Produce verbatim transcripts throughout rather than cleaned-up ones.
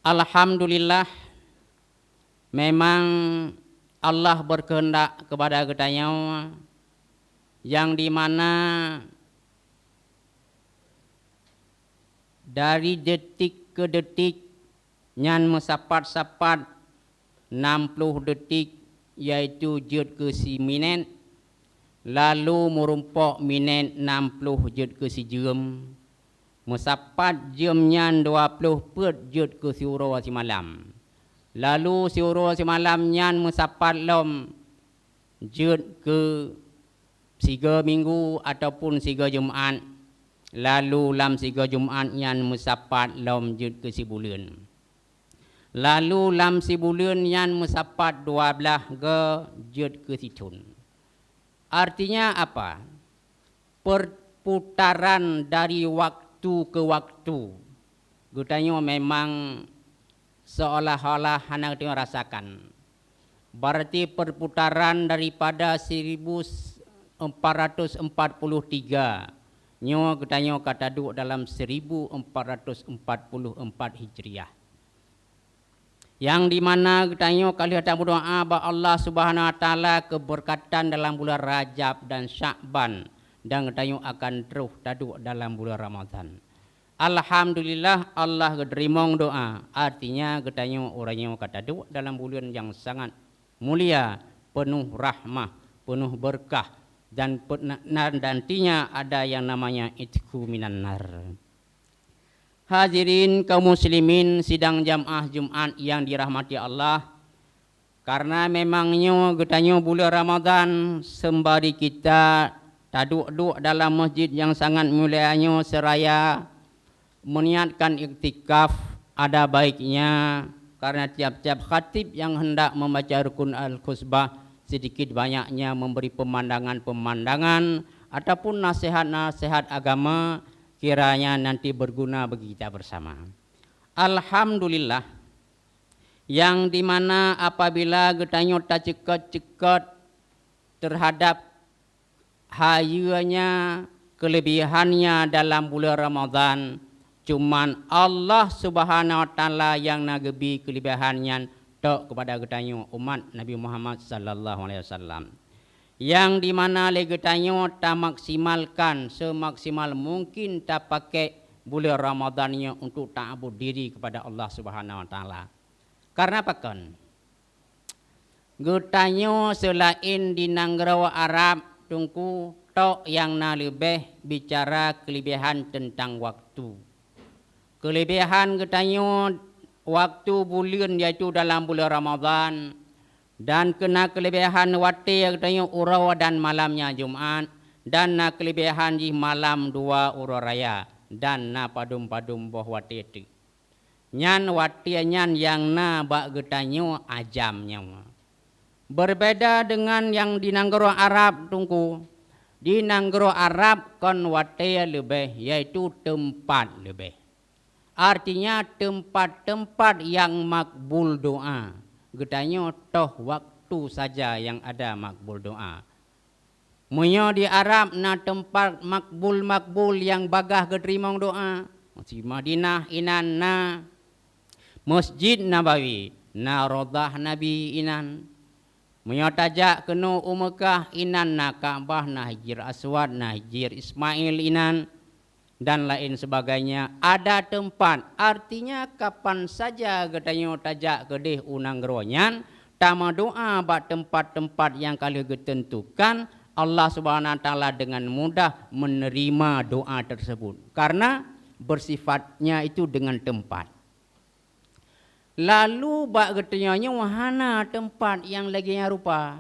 Alhamdulillah, memang Allah berkehendak kepada geutanyoe, yang di mana dari detik ke detik nyan meusapat-sapat nam ploh detik, yaitu jeuet keu siminét, lalu meurumpok minét nam ploh jeuet keu sijeuem, meusapat jeuem nyan dua ploh peuet jeuet keu siuroe simalam. Lalu siuroe simalam nyan meusapat lom jeuet keu sigoe minggu ataupun sigoe Jumat, lalu lam sigoe Jumat nyan meusapat lom jeuet keu sibuleuen. Lalu lam sibuleuen nyan meusapat dua blaih goe jeuet keu sithon. Artinya apa? Perputaran dari waktu ke waktu. Geutanyoe memang seolah-olah hana geutanyoe rasakan. Berarti perputaran daripada seribu empat ratus empat puluh tiga, nyoe geutanyoe ka taduek dalam seribu empat ratus empat puluh empat Hijriah. Nyang di mana geutanyoe ka lheueh tameudoá bak Allah Subhanahu Wa Taala keubeurkatan dalam bulan Rajab dan Syakban, dan geutanyoe akan troh taduek dalam bulan Ramadhan. Alhamdulillah, Allah geuteurimong doá, artinya geutanyoe uroe nyoe ka taduek dalam buleuen nyang sangat mulia, peunoh rahmah, peunoh beurkah, dan pe-, na-, na-, nantinya ada yang namanya itqu minan nar. Hadirin kaum muslimin sidang jamaah Jumat yang dirahmati Allah, karena memang nyoe geutanyoe buleuen Ramadhan, seumbari kita taduek-duek dalam masjid nyang sangat mulia nyoe seuraya meuniatkan iktikaf, ada baiknya karena tiap-tiap khatib yang hendak membaca rukun al-khutbah sedikit banyaknya memberi pemandangan-pemandangan ataupun nasihat-nasihat agama kiranya nanti berguna bagi kita bersama. Alhamdulillah, yang di mana apabila geutanyoe taceukot-ceukot terhadap hayeue nyan, keuleubiehan nyan dalam buleuen Ramadhan, cuman Allah Subhanahu Wa Taala nyang na geubri keuleubiehan nyan tok keupada geutanyoe umat Nabi Muhammad sallallahu alaihi wasallam. Nyang di mana lé geutanyoe tamaksimalkan seumaksimal mungkin tapakék buleuen Ramadhan nyoe untuk ta'abud diri keupada Allah Subhanahu Wa Taala. Karena pakon? Geutanyoe seulaén di nanggroe Arab, Teungku, tok nyang na leubeh bicara keuleubiehan teuntang waktu. Keuleubiehan geutanyoe waktu buleuen, yaitu dalam buleuen Ramadhan, dan keu na keuleubiehan watée geutanyoe uroe dan malamnya Jumat, dan na keuleubiehan jih malam dua uroe raya, dan na padum-padum boh watée teuk. Nyan watée nyan nyang na bak geutanyoe ajam nyoe. Beubeda deungon nyang di nanggroe Arab, Teungku. Di nanggroe Arab kon watée leubeh, yaitu teumpat leubeh. Artinya teumpat-teumpat nyang makbul doá. Geutanyoe toh waktu saja nyang ada makbul doá. Meunyoe di Arab na teumpat makbul-makbul nyang bagaih geuteurimong doá, di Madinah inan na Masjid Nabawi, na Raudhah Nabi inan. Meunyoe tajak keunoe u Meukah, inan na Ka'bah, na Hajar Aswad, na Hajar Ismail inan, dan lain sebagainya. Ada teumpat, artinya kapan saja geutanyoe tajak keudeh u nanggroe nyan, tameudoá bak teumpat-teumpat nyang ka lheueh geuteuntukan, Allah Subhanahu Wa Taala deungon mudah meuneurima doá teuseubut, karena beusifatnya itu deungon teumpat. Lalu bak geutanyoe nyoe hana teumpat nyang lagée nyan rupa,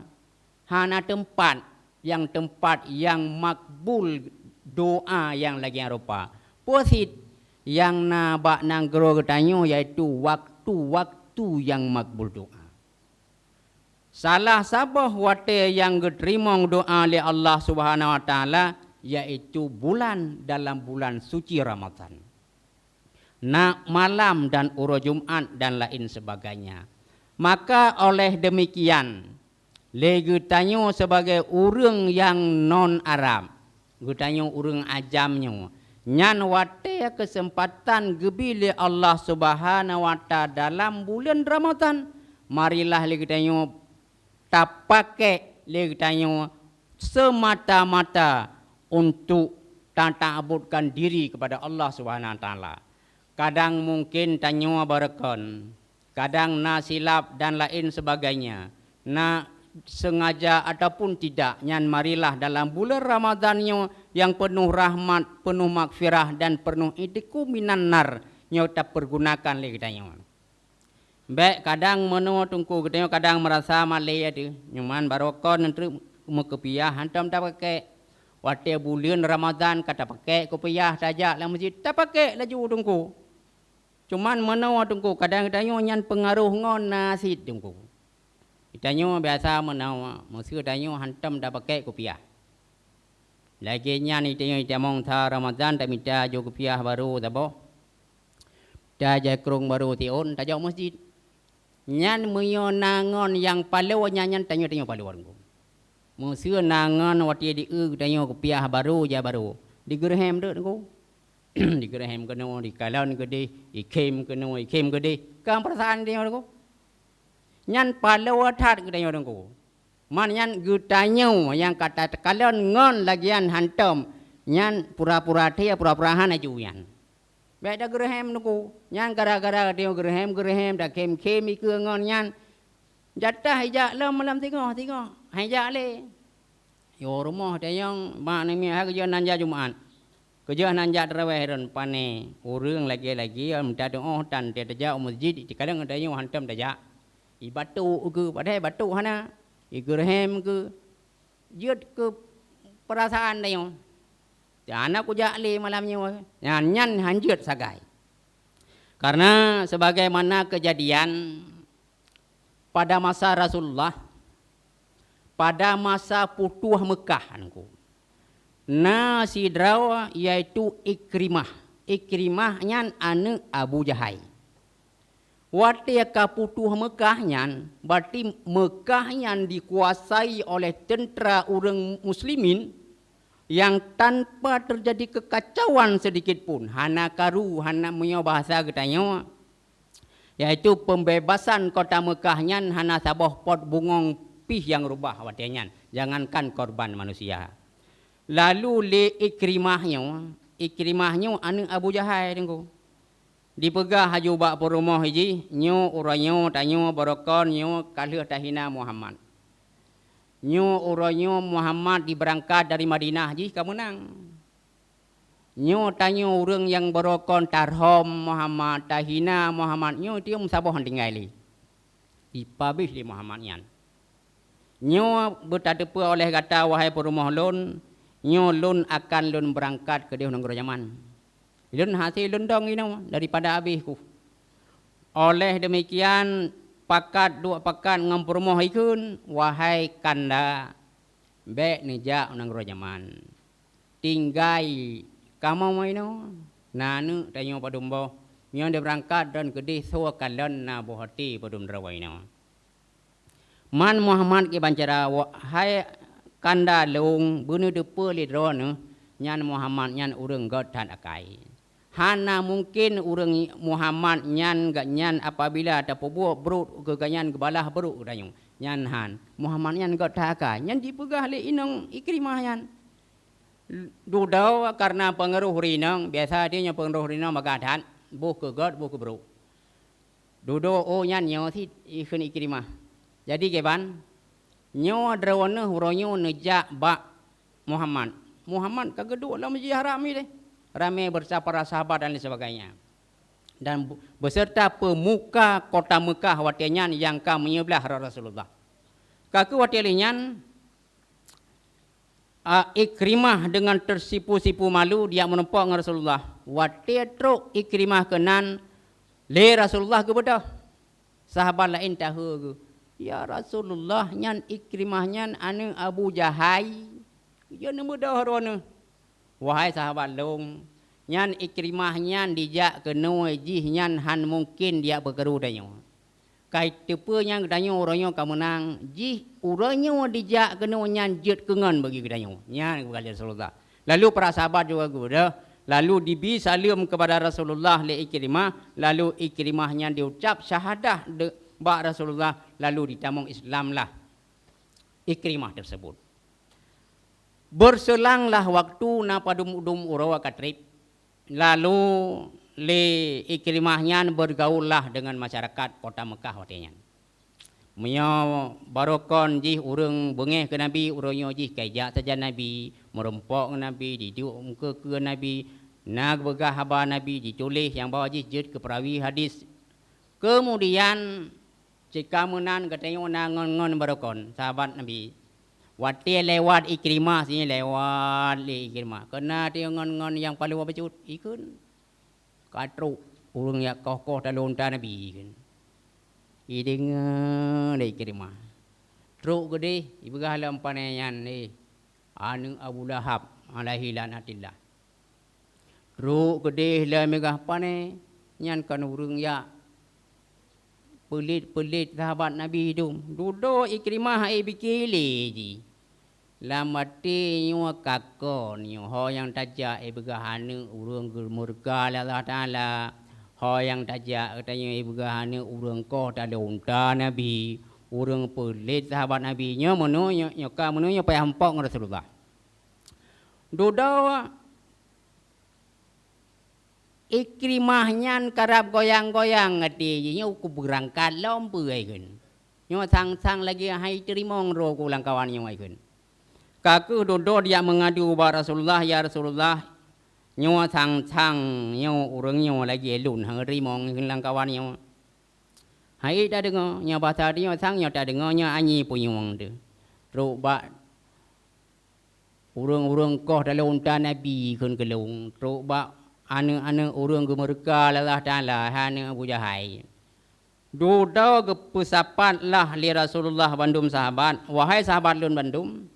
hana teumpat nyang, teumpat nyang makbul doá nyang lagée nyan rupa. Peue cit nyang na bak nanggroe geutanyoe, yaitu waktu-waktu nyang makbul doá. Salah saboh watée nyang geuteurimong doá lé Allah Subhanahu Wa Taala, yaitu bulan dalam bulan suci Ramadhan. Na malam dan uroe Jumat dan lain sebagainya. Maka oleh demikian, lé geutanyoe sebagai ureuëng nyang non Arab, geutanyoe ureuëng ajam nyoe, Nyan watée keuseumpatan geubi lé Allah Subhanahu wa Ta'ala dalam buleuen Ramadhan, marilah lé geutanyoe tapakék lé geutanyoe seumata-mata untuk tata'abudkan diri keupada Allah Subhanahu wa Ta'ala. Kadang mungken tanyoe barokon, kadang na silap dan laén sebagainya, na sengaja ataupun tidak, nyan marilah dalam buleuen Ramadhan nyoe nyang peunoh rahmat, peunoh maghfirah dan peunoh itqu minan nar nyoe tapeurgunakan lé geutanyoe. Bék kadang meunoe Teungku, geutanyoe kadang meurasa malée teuh, nyuman barokon treuk meukupiah hantom tapakék. Watée buleuen Ramadhan ka tapakék kupiah tajak lam meuseujid, tapakék laju Teungku. Cuman meunoe Teungku, kadang geutanyoe nyan peungaroh ngon na cit Teungku. Geutanyoe biasa meunoe, meuseu tanyoe hantom tapakék kupiah. Lagée nyan geutanyoe tamong sa Ramadhan tamita jok kupiah barô saboh, tajak krông barô siôn, tajok meuseujid. Nyan meunyoe na ngon nyang paloe nyan, nyan tanyoe-tanyoe paloe Teungku. Meuseu na ngon watée di-eu geutanyoe kupiah barô jak barô, digeureuhem deuek Teungku. Digeureuhem keunoe, dikalon keudeh, ikhém keunoe, ikhém keudeh. Ka peurasaan geutanyoe Teungku. Nyan paloe that geutanyoe Teungku. Man nyan geutanyoe nyang ka takalon ngon lagian hantom, nyan pura-pura thée, pura-pura hana ju nyan. Bék tageureuhem Teungku. Nyan gara-gara geutanyoe geureuhem-geureuhem, takhém-khém ikeue ngon nyan, jatah ijak lom malam singoh-singoh, han ijak lé. Yoh rumoh tayong mak neumi hai keujeuh nan jak Jumat. Keujeuh nan jak tarawéh rön pané. Ureuëng lagée-lagée meuta tuoh tan teuh tajak u meuseujid, takalon geutanyoe hantom tajak. Ibatuk keu, padahai batuk hana. Igeureuhem keu, jeuet keu peurasaan tanyoe. Hana kujak lé malam nyoe. Nyan, nyan han jeuet sagai. Karena sebagaimana kejadian pada masa Rasulullah, pada masa Futuh Meukah Teungku, na sidroe yaitu Ikrimah. Ikrimah nyan aneuëk Abu Jahai. Watée ka Futuh Meukah nyan, berarti Meukah nyan dikuasai oleh teuntera ureuëng muslimin nyang tanpa teujadi keukacauan seudikit pun, hana karu, hana meunyoe bahasa geutanyoe, yaitu peumbebasan kota Meukah nyan hana saboh pot bungöng pih nyang rubah watée nyan, jangankan korban manusia. Lalu lé Ikrimah nyoe, Ikrimah nyoe aneuëk Abu Jahai Teungku. Dipeugah laju bak peurumoh jih, "Nyoe uroe nyoe tanyoe barokon nyoe ka lheueh tahina Muhammad. Nyoe uroe nyoe Muhammad jibeurangkat dari Madinah jih ka meunang. Nyoe tanyoe ureuëng nyang barokon tarhom Muhammad, tahina Muhammad, nyoe tieuem saboh han tinggai lé." Jipabéh lé Muhammad nyan. Nyoe beutateupeue oleh gata, wahai peurumoh lôn, nyoe lôn akan lôn beurangkat keudeh u nanggroe Yaman. Lôn hase lôn dong inoe daripada abéh kuh. Oleh deumikian, pakat duek pakat ngon peurumoh ikheun, wahai kanda, bék neujak u nanggroe Yaman. Tinggai kamoe inoe, na aneuëk tanyoe padum boh, nyoe dibeurangkat dan keudeh soe kalon na boh até padum droe inoe. Man Muhammad kiban cara, wahai kanda lôn, beuneuteupeue lé droeneueh, nyan Muhammad nyan ureuëng gét that akai. Hana mungken ureuëng Muhammad nyan geuh nyan apabila tapeubuet brok keu geuhnyan geubalah brok geutanyoe. Nyan han. Muhammad nyan gét that akai. Nyan jipeugah lé inong Ikrimah nyan. Dudoe karena peungaroh rinong, biasa di nyoe peungaroh rinong bagah that, boh keu gét, boh keu brok. Dudoe, oh, nyan nyoe cit ikheun Ikrimah. Jadi kiban, nyoe droeneueh uroe nyoe neujak bak Muhammad. Muhammad ka geuduek lam Masjidil Haram nyoe deh. Ramé beursa para sahabat dan lain sebagainya. Dan bu-, beserta peumuka kota Meukah watée nyan nyang ka meunyeublah Rasulullah. Ka keuh watée lheueh nyan, a, Ikrimah deungon teusipu-sipu malu dijak meurumpok ngon Rasulullah. Watée trok Ikrimah keunan, lé Rasulullah geubeudôh. Sahabat laén taheue geuh, "Ya Rasulullah, nyan Ikrimah nyan aneuëk Abu Jahai. Jeuet neubeudôh droeneueh." "Wahai sahabat lôn, nyan Ikrimah nyan dijak keunoe jih nyan han mungken dijak peukeuru tanyoe. Ka iteupeue nyan geutanyoe uroe nyoe ka meunang, jih uroe nyoe dijak keunoe nyan jeuet keungon bagi geutanyoe." Nyan geupeugah lé Rasulullah. Lalu para sahabat juga geubeudôh, Lalu dibi saleuem keupada Rasulullah lé Ikrimah, lalu Ikrimah nyan diucab syahadah de-, bak Rasulullah, lalu ditamong Islamlah Ikrimah tersebut. Beurseulanglah waktu na padum-dum uroe ka treb, lalu lé Ikrimah nyan beurgaullah deungon masyarakat kota Meukah watée nyan. Meunyoe barokon jih ureuëng beungéh keu Nabi, uroe nyoe jih ka ijak sajan Nabi, meurumpok ngon Nabi, jiduek meukeue-keue Nabi, na geupeugah haba Nabi, jituléh nyang bahwa jih jeuet keu peurawi hadis. Keumudian, cit ka meunan geutanyoe na ngon-ngon barokon sahabat Nabi. Watée lewat Ikrimah, singoh lewat lé Ikrimah, keunan tanyoe ngon-ngon nyang paleueh bacut, ikheun. Ka trok ureuëng nyang koh-koh talo unta Nabi, kheun. Ideungoe lé Ikrimah. Trok keudeh, ipeugah lom pane nyan, "Eh, aneuëk Abu Lahab, alaihi laknatillah." Trok keudeh lom ipeugah pane, nyan kon ureuëng nyang peulet-peulet sahabat Nabi dum. Dudoe Ikrimah, eh, bike lé jih. Lam até nyoe ka kon nyoe, ho nyang tajak ipeugah aneuëk ureuëng geumeureuka lé Allah Taala, ho nyang tajak geutanyoe ipeugah aneuëk ureuëng koh talo unta Nabi, ureuëng peulet sahabat Nabi. Nyoe meunoe nyoe, nyoe ka meunoe nyoe payah muphom ngon Rasulullah. Dudoe Ikrimah nyan karab goyang-goyang até jih, nyoe kubeurangkat lom peue ai kheun. Nyoe sang-sang lagée hai teurimong droe ku lamkawan nyoe ai kheun. Ka kheueh dudoe dijak meungadu ubak Rasulullah, "Ya Rasulullah, nyoe sang-sang nyoe ureuëng nyoe lagée lôn hai teurimong kheun lamkawan nyoe." Hai tadeungoe, nyoe basa tanyoe sang nyoe tadeungoe nyoe anyi punyueng teuh. Trok bak ureuëng-ureuëng koh talo unta Nabi kheun keu lôn, trok bak aneuëk-aneuëk ureuëng geumeureuka lé Allah Taala, hai aneuëk Abu Jahai. Dudoe geupeusapatlah lé Rasulullah bandum sahabat, "Wahai sahabat lôn bandum,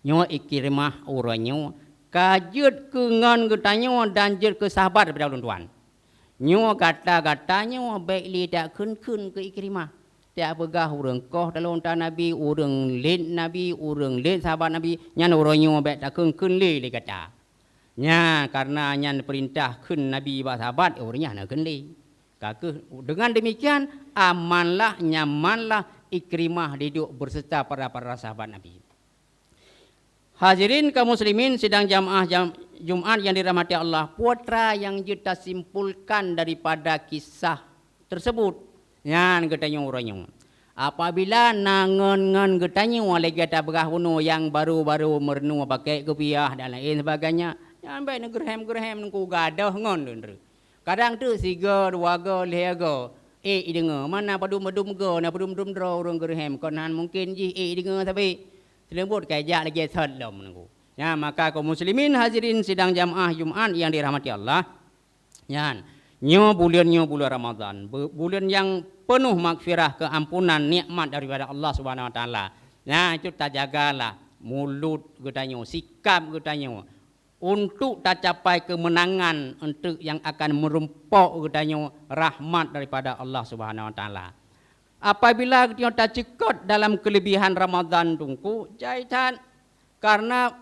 nyoe Ikrimah uroe nyoe ka jeuet keu ngon geutanyoe dan jeuet keu sahabat daripada ulôn tuan." Nyoe gata-gata nyoe bék lé takheun-kheun keu Ikrimah. Tapeugah ureuëng koh talo unta Nabi, ureuëng let Nabi, ureuëng let sahabat Nabi, nyan uroe nyoe bék takheun-kheun lé lé gata. Nyan, kareuna nyan peurintah kheun Nabi bak sahabat, ureuëng nyan na kheun lé. Ka kheueh, deungon deumikian, amanlah, nyamanlah Ikrimah diduek beureuserta para-para sahabat Nabi. Hadirin kaum muslimin sidang jamaah jam-, Jumat nyang dirahmati Allah, peue teuma nyang jeuet tasimpulkan daripada kisah tersebut? Nyan geutanyoe uroe nyoe. Apabila na ngon-ngon geutanyoe lagée tapeugah bunoe nyang baru-baru meurunoe pakèk kupiah dan lain sebagainya, nyan bék neugeureuhem-geureuhem ngon gadôh ngon lôn. Kadang teuk sigoe, dua goe, lhée goe, ék ideungoe, mana padum-padum goe, na padum-padum droe ureuëng geureuhem, kon hana mungken jih ék ideungoe sabe. Seuleubot ka ijak lagée sot lom nunggu. Nyan, maka kaum muslimin hadirin sidang jamaah Jumat nyang dirahmati Allah. Nyan, nyoe buleuen, nyoe buleuen Ramadhan, bu-, buleuen nyang peunoh maghfirah, keuampunan, nikmat daripada Allah Subhanahu Wa Taala. Nyan, itu tajagalah mulut geutanyoe, sikap geutanyoe. Untuk tacapai keumeunangan, untuk nyang akan meurumpok geutanyoe rahmat daripada Allah Subhanahu Wa Taala. Apabila geutanyoe taceukot dalam keuleubihan Ramadhan Teungku, jai that, kareuna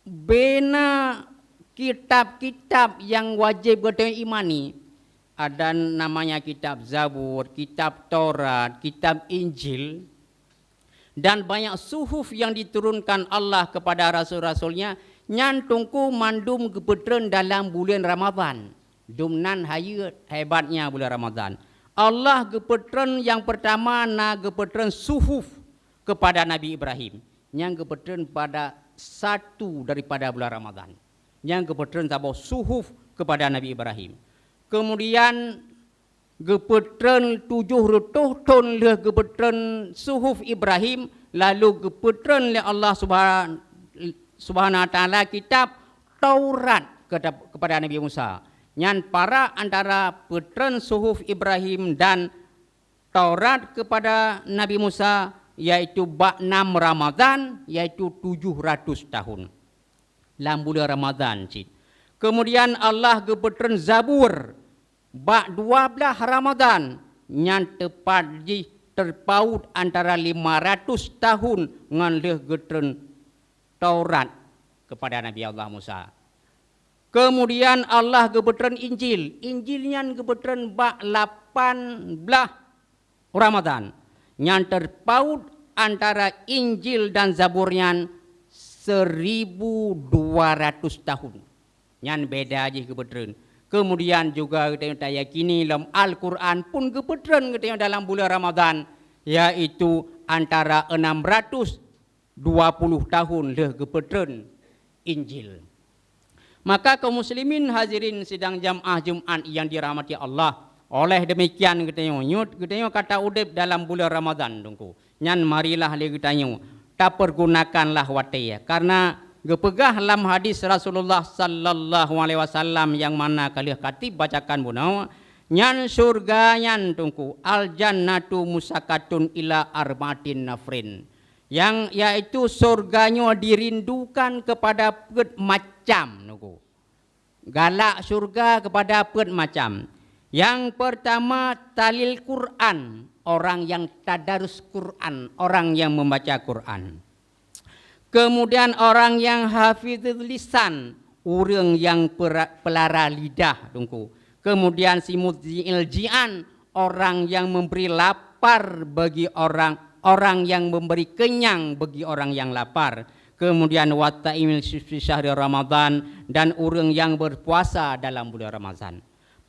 bena kitab-kitab nyang wajéb geutanyoe imani. Ada namanya kitab Zabur, kitab Taurat, kitab Injil. Dan banyak suhuf yang diturunkan Allah kepada rasul-rasul-Nya, nyan Teungku mandum geupeutreun dalam buleuen Ramadhan. Dum nan hayeue hebatnya buleuen Ramadhan. Allah geupeutreun nyang peurtama na geupeutreun suhuf kepada Nabi Ibrahim. Nyan geupeutreun pada satu daripada buleuen Ramadhan. Nyan geupeutreun saboh suhuf kepada Nabi Ibrahim. Kemudian geupeutreun tujoh reutôh thon lheueh geupeutreun suhuf Ibrahim, lalu geupeutreun lé Allah Subhan-, Subhanahu Wa Taala kitab Taurat kepada, kepada Nabi Musa. Nyan parak antara peutreun suhuf Ibrahim dan Taurat kepada Nabi Musa, yaitu bak nam Ramadhan, yaitu tujoh ratus tahun. Lam buleuen Ramadhan cit. Kemudian Allah geupeutreun Zabur bak dua blaih Ramadhan, nyan teupat jih teupaut antara lima ratus tahun ngon lheueh geutreun Taurat kepada Nabi Allah Musa. Kemudian Allah geupeutreun Injil. Injil nyan geupeutreun bak lapan blaih Ramadhan. Nyan teupaut antara Injil dan Zabur nyan seribu dua ratus tahun. Nyan beda jih geupeutreun. Kemudian juga geutanyoe tayakini lom Al-Quran pun geupeutreun geutanyoe dalam buleuen Ramadhan, yaitu antara enam ratus dua puluh tahun lheueh geupeutreun Injil. Maka kaum muslimin hadirin sidang jamaah Jumat yang dirahmati Allah, oleh demikian geutanyoe nyut geutanyoe ka ta udeb dalam buleuen Ramadhan Teungku. Nyan marilah lé geutanyoe tapeurgunakanlah watée, karena geupeugah lam hadis Rasulullah sallallahu alaihi wasallam nyang mana ka lheueh katab bacakan bunoe, nyan syurga nyan Teungku, al-jannatu musakatun ila arba'atin nafrin. Yang yaitu syurga nyoe dirindukan kepada peuet macam Teungku. Galak syurga kepada peuet macam. Yang pertama, talil Quran, orang yang tadarus Quran, orang yang membaca Quran. Kemudian orang yang hafizul lisan, ureuëng yang pera- pelara lidah Teungku. Kemudian simut zi'il ji'an, orang yang memberi lapar bagi orang orang yang memberi kenyang bagi orang yang lapar. Kemudian wata'imil fi syahri Ramadan, dan ureuëng yang berpuasa dalam bulan Ramadan.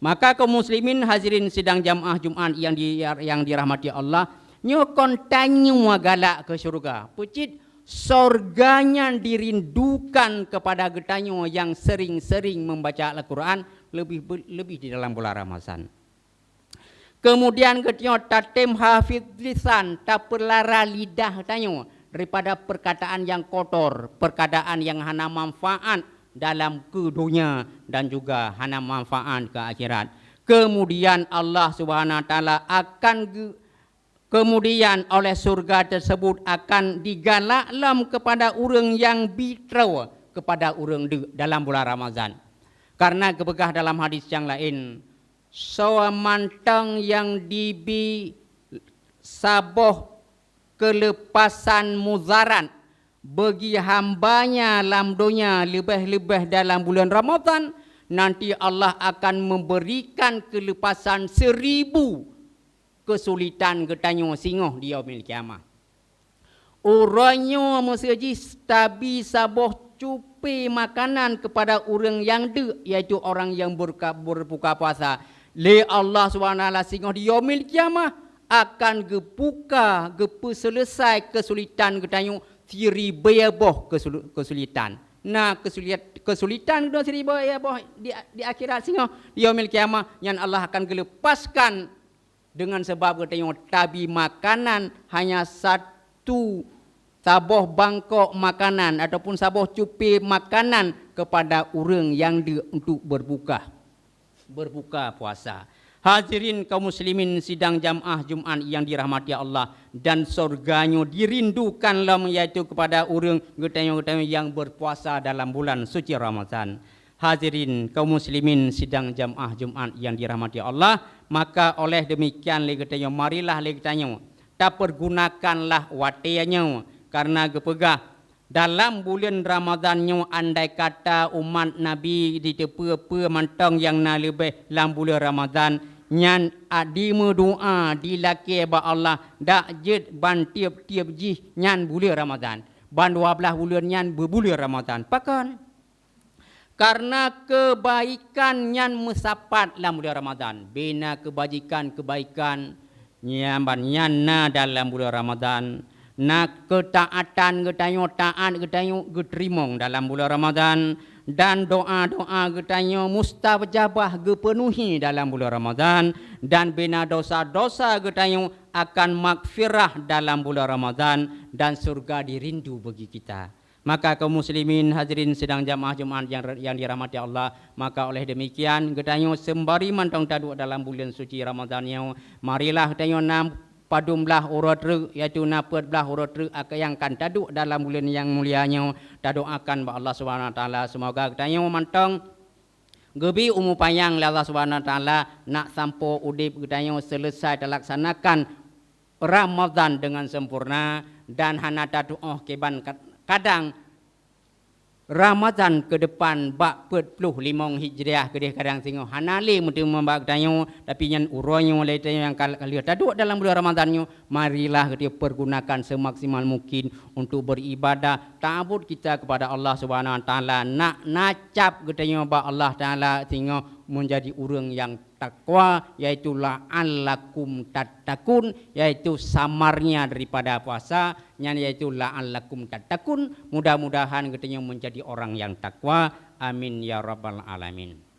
Maka kaum muslimin hadirin sidang jamaah Jumat yang di, yang dirahmati Allah, nyoe kon tanyoe galak keu syurga. Peucit syurga nyan dirindukan kepada geutanyoe yang sering-sering membaca Al-Quran lebih lebih di dalam bulan Ramadan. Kemudian geutanyoe tatem hafiz lisan, tapeulara lidah tanyoe daripada perkataan yang kotor, perkataan yang hana manfaat dalam keu donya dan juga hana manfaat keu akhirat. Kemudian Allah Subhanahu Wa Taala akan ge- kemudian oleh surga tersebut akan digalak lom kepada ureuëng yang bi troe kepada ureuëng deuk dalam bulan Ramadhan. Karena geupeugah dalam hadis yang lain, soe mantong nyang dibi saboh keuleupasan mudarat bagi hambanya lam donya leubeh-leubeh dalam bulan Ramadhan, nanti Allah akan memberikan keuleupasan seribu keusulitan geutanyoe singoh di yaumil kiamah. Uroe nyoe meuseuji tabi saboh cupi makanan kepada ureuëng nyang deuk, yaitu orang yang berka- berbuka puasa. Lé Allah Subhanahu Wa Taala singoh di yaumil kiamah akan geubuka, geupeuseuleusoe keusulitan geutanyoe siribée boh keusulu- keusulitan. Na keusulit- keusulitan geutanyoe siribée boh di, di akhirat singoh di yaumil kiamah, nyan Allah akan geuleupaskan dengan sebab geutanyoe tabi makanan hanya satu saboh bangkok makanan ataupun saboh cupi makanan kepada ureuëng nyang deuk untuk berbuka berbuka puasa. Hadirin kaum muslimin sidang jamaah Jumat yang dirahmati Allah, dan surga nyoe dirindukan lom yaitu kepada ureuëng geutanyoe-geutanyoe yang berpuasa dalam bulan suci Ramadan. Hadirin kaum muslimin sidang jamaah Jumat yang dirahmati Allah, maka oleh demikian lé geutanyoe marilah lé geutanyoe tapergunakanlah watée nyoe, karena geupeugah dalam buleuen Ramadhan nyoe andai kata umat Nabi jiteupeue-peue mantong nyang na leubeh lam buleuen Ramadhan nyan dimeudoá dilakée bak Allah dak jeuet ban tieb-tieb jih nyan buleuen Ramadhan, ban dua blaih buleuen nyan beubuleuen Ramadhan. Pakon? Karena keubaikan nyan meusapat lam buleuen Ramadhan. Bina keubajikan-keubaikan nyan ban nyan na dalam buleuen Ramadhan. Na keutaatan geutanyoe, taát geutanyoe geuteurimong dalam buleuen Ramadhan, dan doá-doá geutanyoe mustajabah geupeunuhi dalam buleuen Ramadhan, dan bina dosa-dosa geutanyoe akan magfirah dalam buleuen Ramadhan, dan surga dirindu bagi kita. Maka kaum muslimin hadirin sidang jamaah Jumat yang, yang dirahmati Allah, maka oleh demikian geutanyoe seumbari mantong taduek dalam buleuen suci Ramadhan nyoe, marilah geutanyoe na padum blaih uroe treuk, yaitu na peuet blaih uroe treuk nyang akan taduek dalam buleuen nyang mulia nyoe, tadoakan bak Allah Subhanahu Wa Taala semoga geutanyoe mantong geubi umu panyang lé Allah Subhanahu Wa Taala, nak sampoe udeb geutanyoe seuleusai talaksanakan Ramadhan dengan sempurna dan hana tatuoh kiban kadang Ramadan ke depan bak peuet ploh limong Hijriah keudeh kadang singoh hana lé meuteumé bak geutanyoe, tapi nyan uroe nyoe lé tanyoe nyang ka, ka lheueh taduek dalam buleuen Ramadan nyoe, marilah geutanyoe pergunakan semaksimal mungkin untuk beribadah, ta'abud kita kepada Allah Subhanahu Wa Taala, nak nacap geutanyoe bak Allah Taala singoh menjadi ureuëng nyang takwa, yaitu la'allakum tattaqun, yaitu samarnya daripada puasa, nyan yaitu la'allakum tattaqun, mudah-mudahan geutanyoe menjadi orang yang takwa. Amin ya rabbal alamin.